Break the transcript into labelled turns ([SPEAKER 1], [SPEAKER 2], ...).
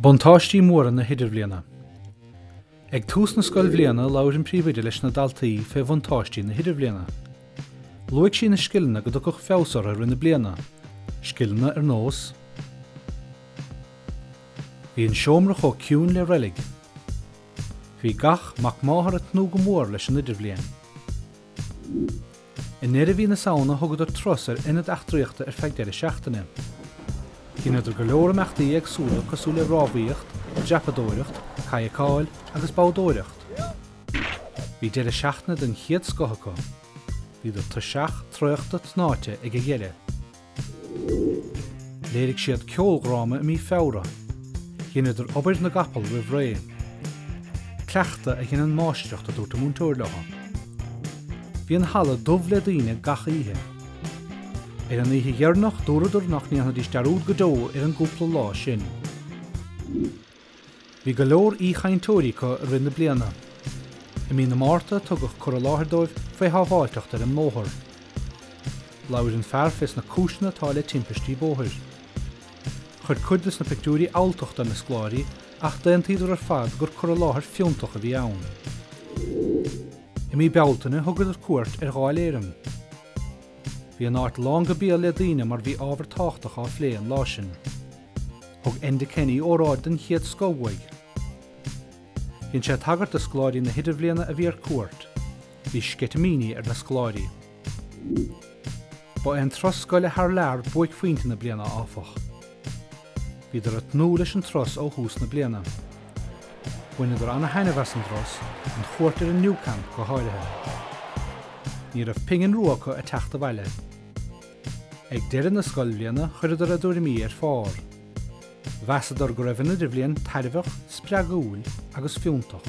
[SPEAKER 1] Buntáistí móra na hIdirbhliana. Ag tús na scoilbhliana labhair an príomhoide leis na daltaí fé bhuntáistí na hIdirbhliana. Luaigh sí na scileanna go dtiocfadh feabhas orthu i rith na bliana, scileanna ar nós. Bhí an seomra chomh ciúin le reilig. Bhí gach mac máthar ag tnúth go mór leis an Idirbhliain. I ndeireadh mhí na Samhna thugadar turas ar ionad eachtraíochta ar feadh deireadh seachtaine. Dheineadar go leor imeachtaí éagsúla cosúil le rámhaíocht, dreapadóireacht, cadhcáil agus boghdóireacht. Bhí deireadh seachtaine den chéad scoth acu. Bhíodar tuirseach, traochta, tnáite ag a dheireadh. Léirigh siad ceoldhráma i mí Feabhra. Dheineadar obair na gcapall roimh ré. Cleachtadh a dheineann máistreacht a dúirt an múinteoir leo. Bhí an halla dubh le daoine gach oíche. Ar an oíche dheireanach dúradar nach ndéanfaidís dearúd go deo ar an gcúpla lá sin. Bhí go leor aoichainteoirí acu i rith na bliana. I mí na Márta tugadh cur i láthair dóibh faoi shábháilteacht ar an mbóthar. Labhair an fear fés na cúiseanna atá le timpistí bóthair. Chuir cuid des na pictiúirí alltacht ar na scoláirí ach d'aontaíodar ar fad gur cur i láthair fiúntach a bhí ann. I mí Bealtaine thugadar cuairt ar Dháil Éireann. Bhí an áit lán go béal le daoine mar bhí ábhar tábhachtach á phlé an lá sin. Thug Enda Kenny óráid den chéad scoth uaidh. Dhein sé tagairt do scoláirí na hIdirbhliana a bhí ar cuairt. Bhí sceitimíní ar na scoláirí. Ba é an turas scoile thar lear buaicphointe na bliana, áfach. Bhíodar ag tnúth leis an turas ó thús na bliana. Bhaineadar ana-thaitneamh as an dturas, an chuairt ar an Nou Camp go háirithe. Ní raibh pingin rua acu ag teacht abhaile. Ag deireadh na scoilbhliana chuireadar a dtuairimí ar phár. Mheasadar go raibh an Idirbhliain tairbheach, spreagúil agus fiúntach.